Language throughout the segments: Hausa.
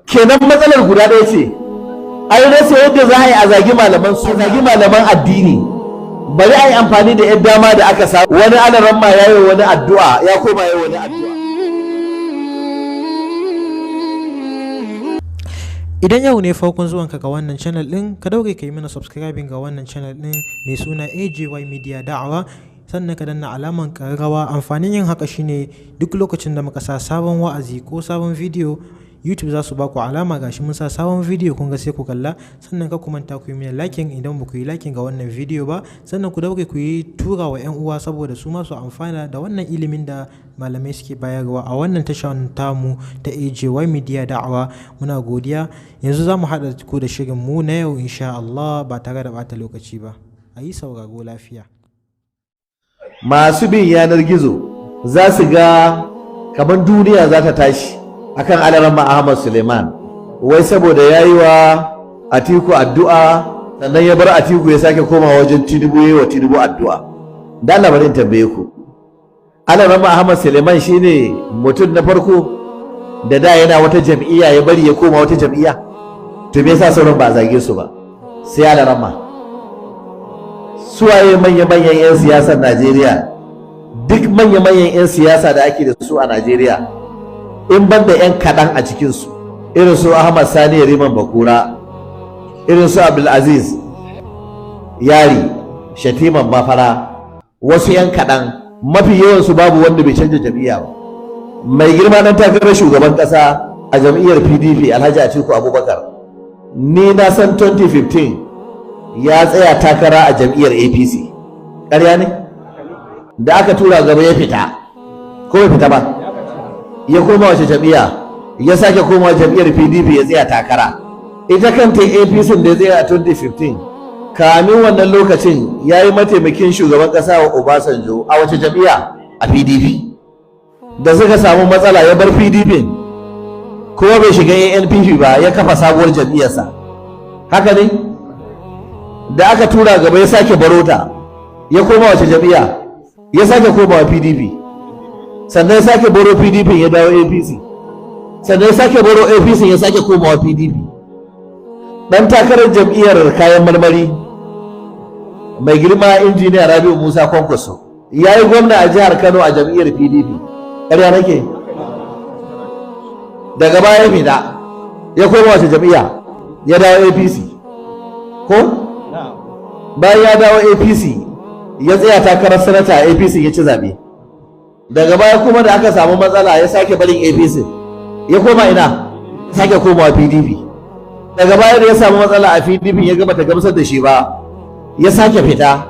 Kenan matsalar guda ɗaya ce. An rasa yadda za a yi a zagi malaman su, zagi malaman addini. Bari a yi amfani da 'yan dama da aka samu. Wani alaramma ya yi wani addu'a, ya koma yi wani addu'a. Idan yau ne farkon zuwanka ga wannan channel ɗin, ka daure ka yi mana subscribing ga wannan channel ɗin mai suna AJY Media Da'awa, sannan ka danna alaman ƙararrawa. Amfanin yin haka shine duk lokacin da muka sa sabon wa'azi ko sabon video, YouTube za su ba ku alama gashi mun sa sabon video, kun ga sai ku kalla. Sannan ka ku manta ku yi mana liking idan ba ku yi liking ga wannan video ba, sannan ku daure ku yi tura wa 'yan uwa saboda su ma su amfana da wannan ilimin da malamai suke bayarwa a wannan tashar tamu ta AJY Media Da'awa. Muna godiya. Yanzu za mu haɗa ku da shirin mu na yau insha Allah ba tare da ɓata lokaci ba. A yi sauraro lafiya. Masu bin yanar gizo za su ga kamar duniya za ta tashi akan Alaramma Ahmad Suleiman, wai saboda ya yi wa Atiku addu'a, sannan ya bar Atiku ya sake komawa wajen Tinubu ya yi wa Tinubu addu'a. Da Allah, bari in tambaye ku, Alaramma Ahmad Suleiman shine mutum na farko da da yana wata jam'iyya ya bari ya koma wata jam'iyya? To me yasa sauran ba a zage su ba sai Alaramma? Suwaye manya-manyan 'yan siyasar Najeriya? Duk manya-manyan 'yan siyasa da ake da su a Najeriya, in ban da 'yan kaɗan a cikinsu, irin su Ahmad Sani Yariman Bakura, irin su Abdulaziz Yari Shatiman Mafara, wasu 'yan kaɗan, mafi yawansu babu wanda bai canja jam'iyya ba. Mai girma ɗan takarar shugaban ƙasa a jam'iyyar PDP, Alhaji Atiku Abubakar, ni na san 2015 ya tsaya takara a jam'iyyar APC. Ƙarya ne? Da aka tura gaba ya fita, ko bai fita ba? Ya koma wace jam'iyya? Ya sake koma jam'iyyar PDP ya tsaya takara. Ita kanta APC da ya tsaya a 2015, kamin wannan lokacin ya yi mataimakin shugaban ƙasa wa Obasanjo. A wace jam'iyya? A PDP. Da suka samu matsala ya bar PDP, kuma bai shiga ANPP ba, ya kafa sabuwar jam'iyyarsa. Haka ne? Da aka tura gaba ya sake barota, ya koma wace jam'iyya? Ya sake komawa PDP. Sannan ya sake baro PDP ya dawo APC. Sannan ya sake baro APC ya sake komawa PDP. Dan takarar jam'iyyar kayan marmari, mai girma Injiniya Rabi'u Musa Kwankwaso, ya yi gwamna a jihar Kano a jam'iyyar PDP. Ƙarya nake? Daga baya fita ya koma wace jam'iyya? Ya dawo APC, ko? Bayan ya dawo APC ya tsaya takarar sanata a APC, ya ci zaɓe. Daga baya kuma da aka samu matsala ya sake barin APC, ya koma ina? Sake komawa PDP. Daga baya da ya samu matsala a PDP, ya gaba ta gamsar da shi ba, ya sake fita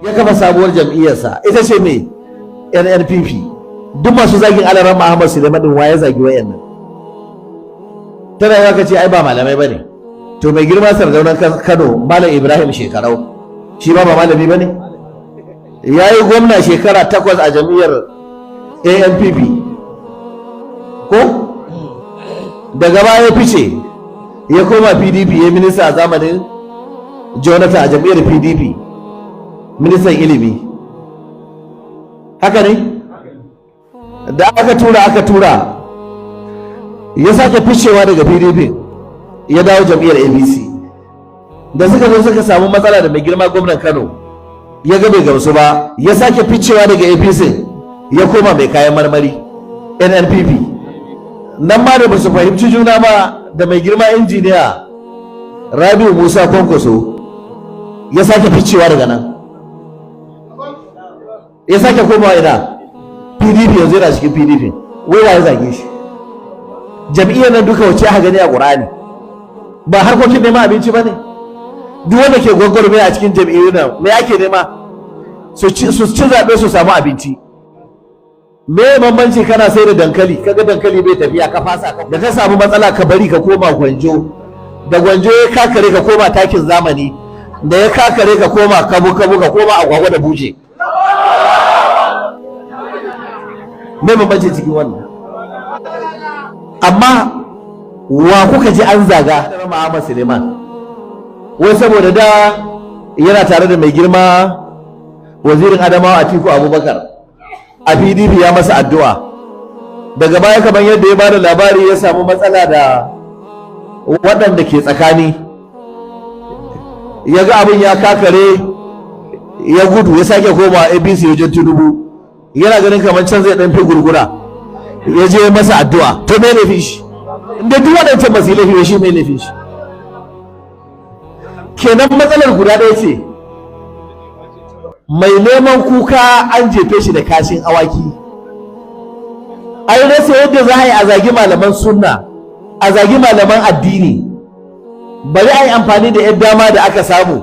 ya kafa sabuwar jam'iyyarsa, ita ce mai NNPP. Duk masu zagin Alaran Ahmad Suleiman din, ya zagi wayannan? Tana yawa ka ce ai ba malamai bane. To mai girma Sardaunan Kano, Malam Ibrahim Shekarau, shi ma ba malami bane? Ya yi gwamna shekara 8 a jam'iyyar ANPP, ko? Daga baya ya fice ya koma PDP, ya minista a zamanin Jonathan a jam'iyyar PDP, ministan ilimi. Haka ne? Da aka tura aka tura ya sake ficewa daga PDP ya dawo jam'iyyar APC. Da suka zo suka samu matsala da mai girma gwamnan Kano, ya ga bai gamsu ba, ya sake ficewa daga APC ya koma mai kayan marmari, NNPP. Nan ma da ba su fahimci juna ba da mai girma Injiniya Rabiu Musa Kwankwaso, ya sake ficewa daga nan ya sake komawa ina? PDP. Yanzu yana cikin PDP. Wai ya zage shi? Jam'iyyar nan duka wace aka gani a Ƙur'ani? Ba harkokin neman abinci ba ne? Duk wanda ke gwagwarmaya a cikin jam'iyyun nan, me ake nema? Su ci zaɓe su samu abinci. Me bambanci? Kana sai da dankali, kaga dankali bai tafiya, ka fasa. Da ka samu matsala ka bari ka koma gwanjo. Da gwanjo ya kakare ka koma takin zamani. Da ya kakare ka koma kabu kabu, ka koma agwagwa da buje. Me bambanci cikin wannan? Amma wa kuka ji an zaga? Ahmad Suleiman, wai saboda da yana tare da mai girma Wazirin Adamawa Atiku Abubakar a PDP, ya masa addu'a. Daga baya, kamar yadda ya bada labari, ya samu matsala da Waɗanda ke tsakani ya ga abin ya kakare, ya gudu ya sake koma APC wajen Tinubu. Yana ganin kamar can zai ɗan fi gurgura. Ya je masa addu'a. To me laifin shi? Inda duk waɗancan ba su yi laifi ba, shi me laifin shi? Kenan matsalar guda ɗaya ce. Mai neman kuka an jefe shi da kashin awaki. An rasa yadda za a yi a zagi malaman sunna, a zagi malaman addini, bari a yi amfani da 'yan dama da aka samu.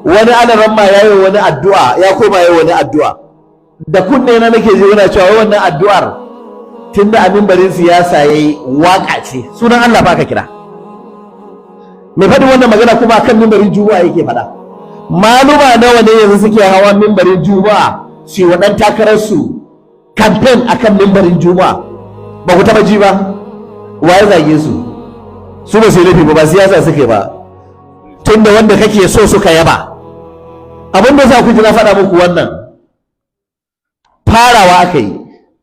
Wani alaramma ya yi wani addu'a, ya koma yi wani addu'a. Da kunne na nake ji yana cewa wannan addu'ar, tunda a mimbarin siyasa ya yi, waka ce. Sunan Allah ba ka kira. Mai faɗin wannan magana kuma akan mimbarin Juma'a yake faɗa. Maluma nawa ne yanzu suke hawa mimbarin Juma'a su yi wa ɗan takararsu kamfen akan mimbarin Juma'a? Ba ku taɓa ji ba. Wa ya zage su? Su ba su yi laifi ba, ba siyasa suke ba, tunda wanda kake so suka yaba. Abin da za ku ji na faɗa muku wannan, farawa aka yi.